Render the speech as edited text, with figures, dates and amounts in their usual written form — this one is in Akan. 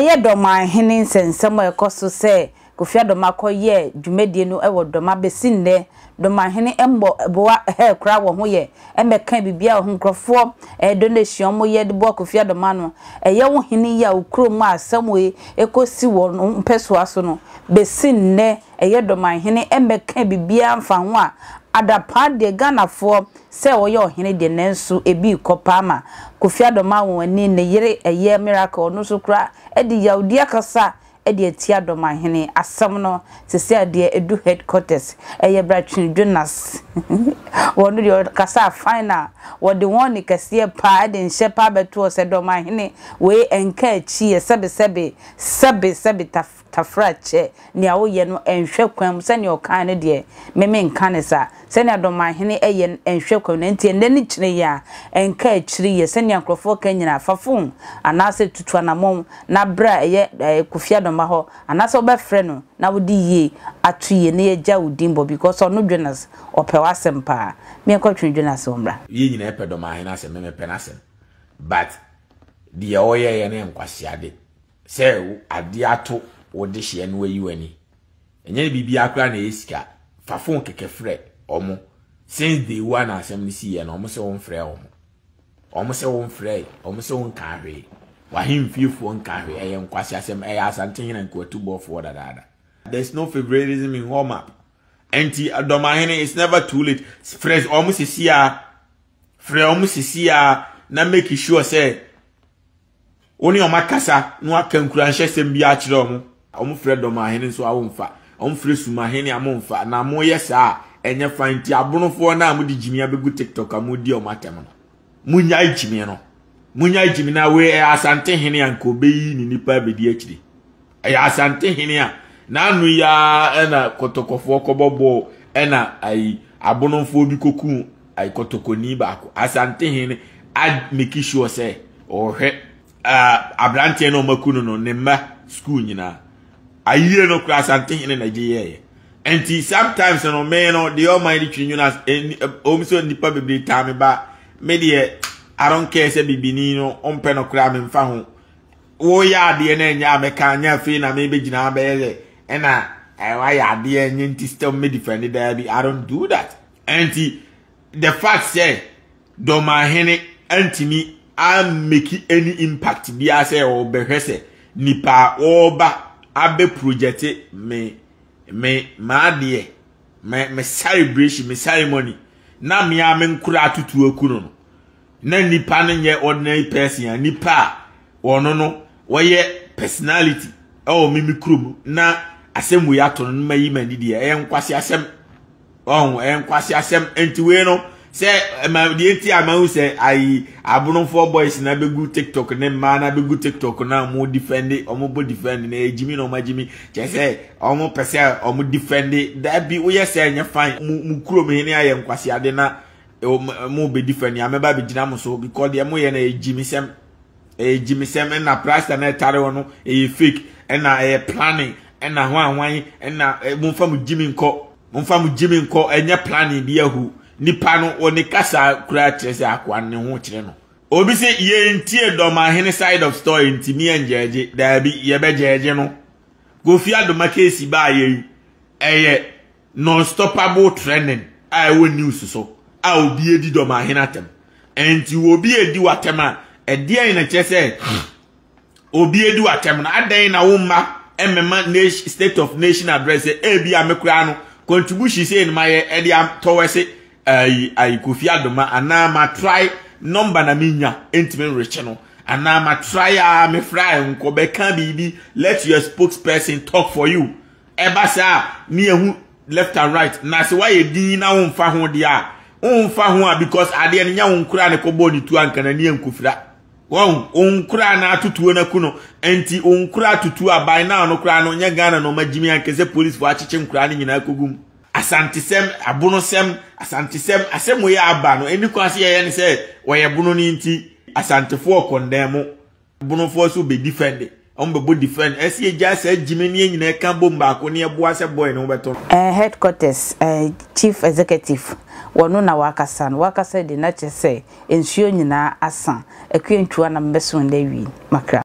Ɛyɛ Dɔmahene nsɛnsɛm a ɛkɔ so sɛ Kofi Adoma kɔ yɛɛ dwumadie no wɔ Dɔma bɛsi nnɛ Dɔmahene mmɔ boa hɛɛ koraa wɔ ho yɛ mmɛka biribiara wɔ ho nkurɔfoɔ ɛyɛ donation ɔmo yɛ de boa Kofi Adoma no ɛyɛ wo hene yi a wo kurom a asɛm wei ɛkɔ si wɔ no mpɛsoa so no bɛsi nnɛ ɛyɛ Dɔmahene mmɛka biribiara mfa ho a adapaa deɛ Ghanafoɔ sɛ ɔyɛ ɔhene deɛ nanso ebi rekɔ paa ma Kofi Adoma wɔn ani ne yere ɛyɛ Miracle ɔno nso koraa ɛde yawdi akasa de atia Dɔmahene asɛm no sesei deɛ ɛdu headquarters ɛyɛ Bratwene Jonas wɔn deɛ ɔkasa final wɔde wɔn ne kɛseɛ paa de nhyɛ paa bɛtoɔ sɛ Dɔmahene wei ɛnka akyi yɛ sɛbe sɛbe sɛbe sɛbe taf tafra kyɛ nea woyɛ no ɛnhwɛ kwan mu sɛnea ɔkae no deɛ me menka no saa Sɛnea Dɔmahene yɛ no nhwɛ kwan na enti ɛnnɛ ne kyena yi a ɛnka akyiri yɛ sɛnea nkurɔfoɔ ka nyinaa fa fon anaasɛ tutu anamɔn na bra ɛyɛ Kofi Adoma hɔ anaasɛ wobɛfrɛ no na wode yie ato yie na yɛagya wo din bɔ because ɔno Jonas ɔpɛ w'asɛm paa. Meɛnkɔ twene Jonas hɔ mmra. Yɛn nyinaa pɛ Dɔmahene asɛm, me mepɛ n'asɛm but deɛ ɔyɛeɛ no yɛ nkwaseade sɛ adeɛ ato wo dehyeɛ na wayi w'ani Ɛnyɛ biribiara koraa na ɛyɛ sika. Fa phone kɛkɛ frɛ wɔn. Since day one a asɛm no siiɛ no, wɔn sɛ wɔmfrɛ wɔn. Wɔn sɛ wɔmfrɛ, wɔn sɛ wɔnka hwee. W'ahemfiefoɔ nka hwee. Ɛyɛ nkwaseasɛm. Ɛyɛ Asantehene nkoatubɔfoɔ dadaada. There's no favoritism in home up. Ɛnti Dɔmahene, it's never too late. Frɛ wɔn sisi a, frɛ wɔn sisi a na make sure sɛ Wo ne wɔn akasa na waka nkuranhyɛsɛm bi akyerɛ wɔn. Wɔfrɛ dɔmahene nso a womfa. Wɔfrɛ sumahene a momfa. Na moyɛ saa a, ɛnyɛ fine. Nti abonofoɔ no a mode gyimi abɛgu TikTok a modi wɔn atɛm no, monyae gyimi no. Monyae gyimi no. Wei ɛyɛ Asantehene a nka ɔbɛyi ne nipa abɛdi akyire. Ɛyɛ Asantehene a n'ano yi ara ɛna kɔtɔkɔfoɔ kɔbɔ bɔɔl ɛna ayi abonofoɔ bi kɔku ayi kɔtɔkɔni baako. Asantehene a make sure sɛ ɔhwɛ aberanteɛ na ɔmaku no no ne mma school nyinaa. Ayie no kora Asantehene na ɛgye yɛɛyɛ. Nti sometimes no me no deɛ ɔman de twiri nwuna ɔm sɛ nnipa bebree taa me ba me deɛ I don't care sɛ bibini no ɔmpɛ no koraa memfa ho. Woyɛ adeɛ na ɛnyɛ a mɛka nyɛ afei na mebɛgyina ha bɛyɛ sɛ ɛna wayɛ adeɛ ɛnyɛ nti still me defend daa bi I don't do that. Ɛnti the fact sɛ Dɔmahene antumi ammeki any impact biara sɛ ɔbɛhwɛ sɛ nipa a ɔreba abɛ project me me m'adeɛ me me celebration me ceremony na me a me nkora atutu aku no no na nipa no nyɛ ordinary person a nipa a ɔno no wɔyɛ personality ɛwɔ me me kurom na asɛm wei ato no ma yi ma ni deɛ ɛyɛ nkwasi asɛm ɔho ɛyɛ nkwasi asɛm nti wei no sɛ ɛma deɛ nti a ma hu sɛ ayi abonofoɔ boys na bɛgu tiktok ne mmaa na bɛgu tiktok na wɔn defend wɔn bɔ defend na ɛyɛ gyimi na wɔn agyimi kyerɛ sɛ wɔn pɛ sɛ wɔn defend daabi woyɛ sɛ ɛnyɛ fine mu mu kurom hene ayɛ nkwasi ade na mo bɛdi fa nea mɛba bɛgyina mo so because deɛ moyɛ no ɛyɛ gyimisɛm ɛyɛ gyimisɛm ɛna plaster na ɛtare hɔ no ɛyɛ fake ɛna ɛyɛ planning ɛna hwan hwan ɛna momfa mo gyimi nkɔ momfa mo gyimi nkɔ ɛnyɛ planning bi ahu nipa no wɔ ne kasa koraa kyerɛ sɛ akoa ne ho kyerɛ no obi sɛ yɛntie dɔmahene side of story nti mi ɛngyɛgye daabi yɛbɛgyɛgye no Kofi Adoma case baa yɛ ɛyɛ Non-stoppable trending a ɛwɔ news so a obi edi dɔm ahene atɛm. Ɛnti obi edi w'atɛm a, ɛdeɛn na kyerɛ sɛ obi edi w'atɛm no? Adɛn na wo mma mmɛma nation state of nation address sɛ ebi a me koraa no contribution sei no mayɛ ɛde atɔwɛse ayi ayi Kofi Adoma anaa ma try number na menya ntumi nrekye no anaa ma try a me fry nkɔ bɛka biribi let your spokesperson talk for you. Ɛba saa a, ne yɛhu left and right. Na sɛ woayɛ din na womfa ho deɛ a, womfa ho a because adeɛ no nyɛ wo nkoraa ne kɔbɔɔ ne tuo anka n'ani ankɔfira. Wɔn, wo nkoraa na atotuo no aku no. Nti wo nkoraa tutuo a by now no koraa no nyɛ Ghana na ɔma gyimi anka sɛ policefoɔ akyekye nkoraa no nyinaa kɔgu mu. Asantesɛm, abonosɛm, asantesɛm, asɛm wei a aba no, ɛni kwan sɛ yɛyɛ no sɛ wɔyɛ bono no nti asantefoɔ kɔndɛn mo. Bonofoɔ nso bɛ defend wɔn bɛ bɔ defend ɛsɛ yɛ gya saa gyimi ne yɛ nyinaa ka bom baako ne ɛboa sɛ boy ne ho bɛtɔ no. Eh headquarters eh chief executive wɔno na wakasa no wakasa de na kyerɛ sɛ nsuo nyinaa asa akua ntwua na mebɛso ndɛ awie makra.